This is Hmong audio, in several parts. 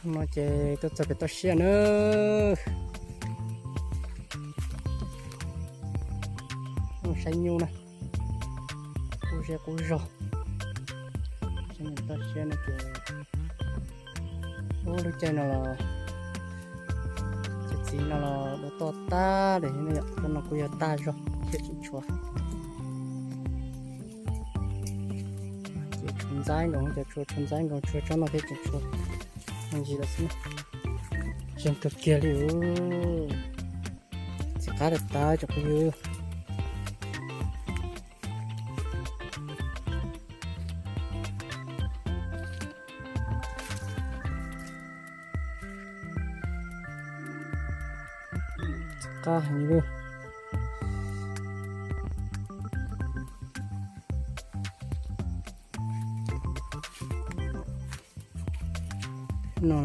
No ces tuaj txog pem toj siab na. Mus saib nyuj na. Qub zej qub zog. Saib nyuj toj siab no ces, ub, lub caij no los, cov txiv no los dua toj tag li no yom. Cov no kuj yog tag zog thiab tseem tshuav. Ces tshuav ntxaib nkaus, cov tshuav tshuav ntxaib nkaus, tshuav tsob no thiab tseem tshuav. Ntsis lawm xwb. Zeeg kawg kiag li. Txiv qab tas tas tsoom phooj ywg. Txiv qab heev li. No,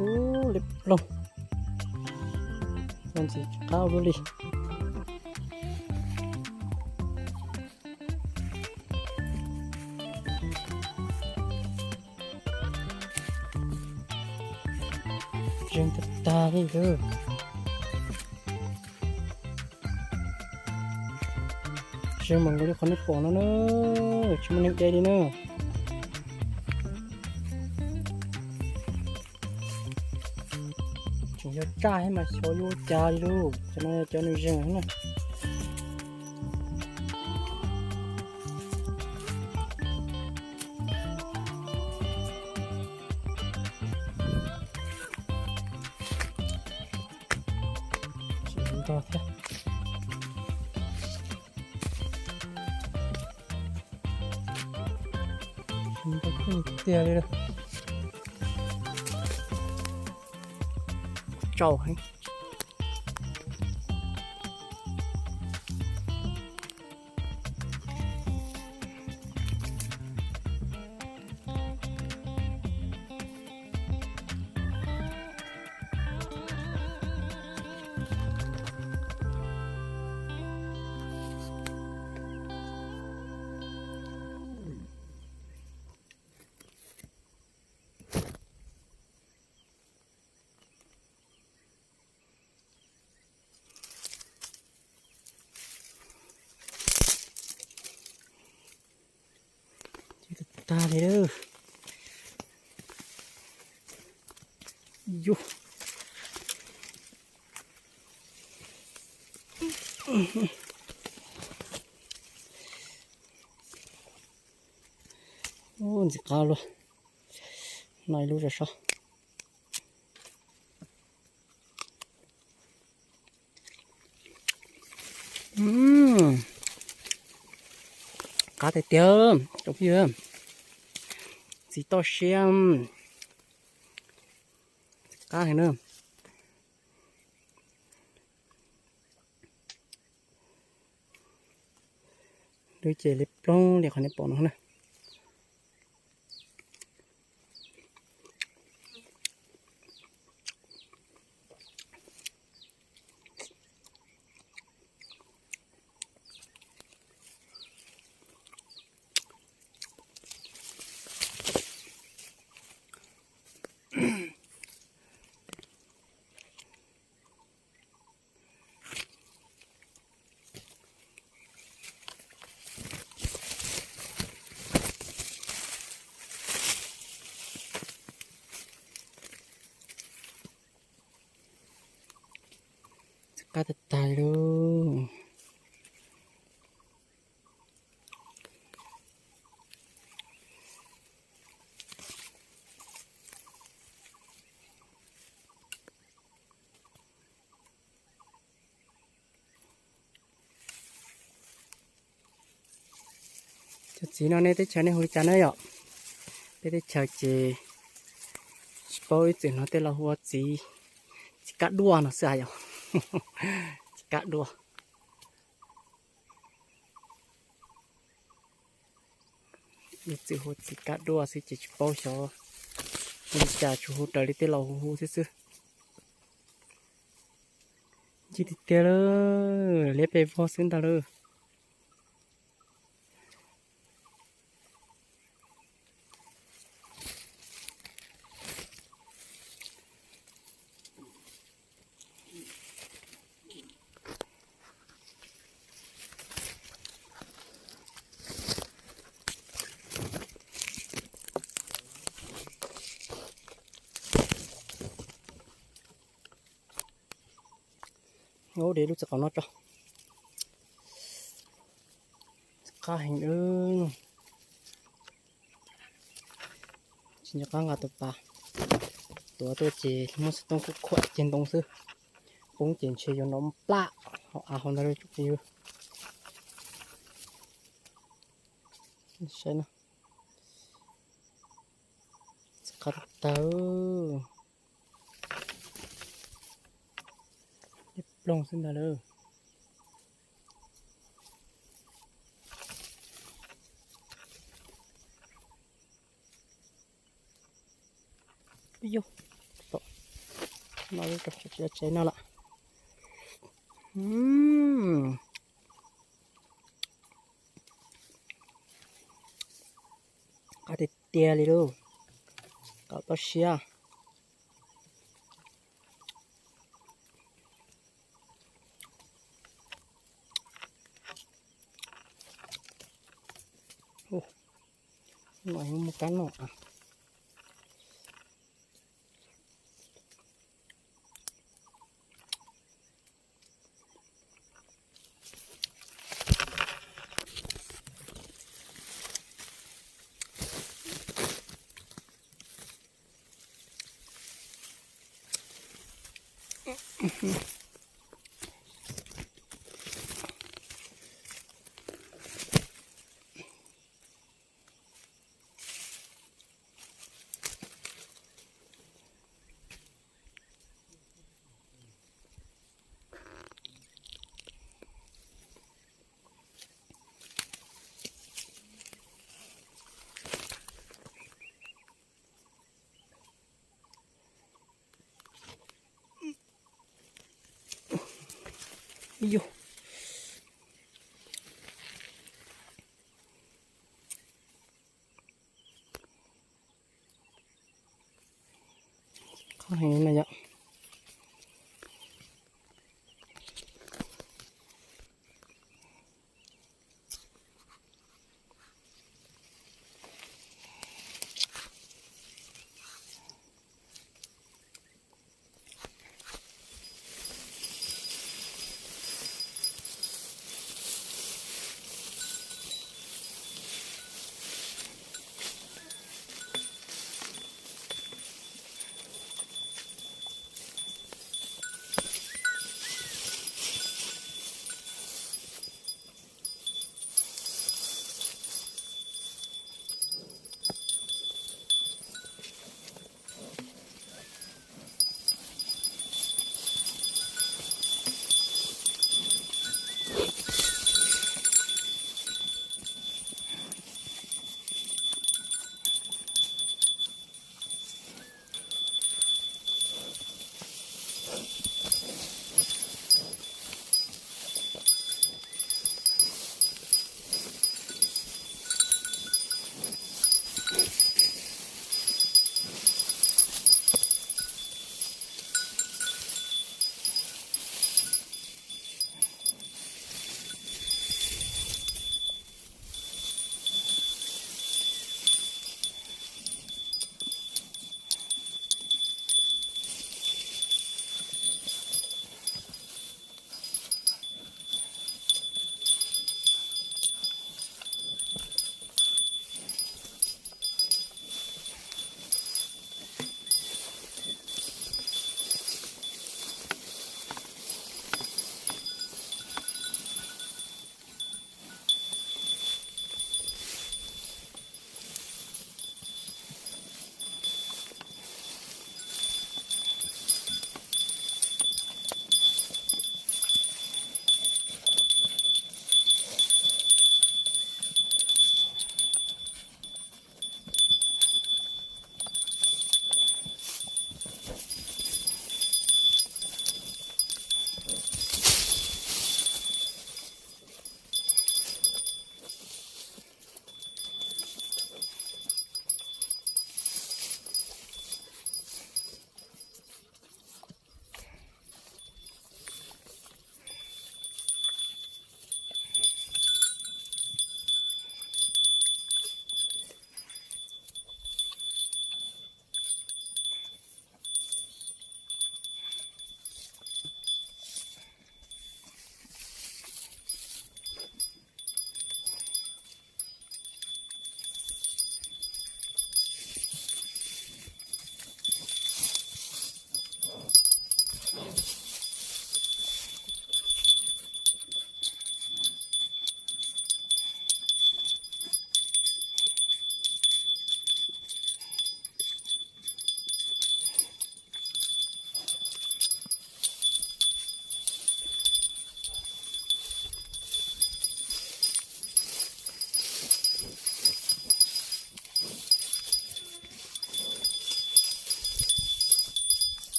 ub, liab ploog. Ntxim qab ua luaj li. Zeeg tag tag li ntawd. Zeeg mas nkaus li qhov nej pom no na, tsis muaj neeg de li na. Tseem yog tsaj thiab mas xyov yuav ua cas li lauj, cov no yog cov nws zeeg na. Ntog thiab. Ntog kawg tiag li. Tsaus heev. Tag li lawm. Yus. Ub, ntxim qab luaj. No ib lub zog saib. Qab tiag tiag, tsoom phooj ywg. Txiv toj siab. Qab heev na. Lub ces liab ploog li qhov nej pom no na. Qab tag tag li lauj. Cov txiv no nej teb chaws nej hu li cas na yom? Peb teb chaws ces tsis paub, ib txwm hnov tej laus hu ua txiv, txiv kab duaj no xwb yom. Txiv kab duaj. Ib txwm hu txiv kab duaj xwb ces tsis paub xyov hu li cas, tsuas hu raws li tej laus hu hu xwb xwb. Ncig tiag tiag lawm, liab pes vog xwb ntag lauj. Ub, de lub txiv qaub no tso. Qab heev. Tsis nco qab nqa tus pas tuav tuaj ces muab xov tooj kuj khuam ceg ntoo xwb. Poob ces ntshe yuav nov plab hauv av hauv ntawd lawm tsoom phooj ywg. Saib no, txiv qab tawg, ib ploog xwb ntag lawm. Yus, no tsis tsev no lawm. Qab tiag tiag li lauj, qab toj siab. No yeej muaj kab noj. Yus, qab heev na yom.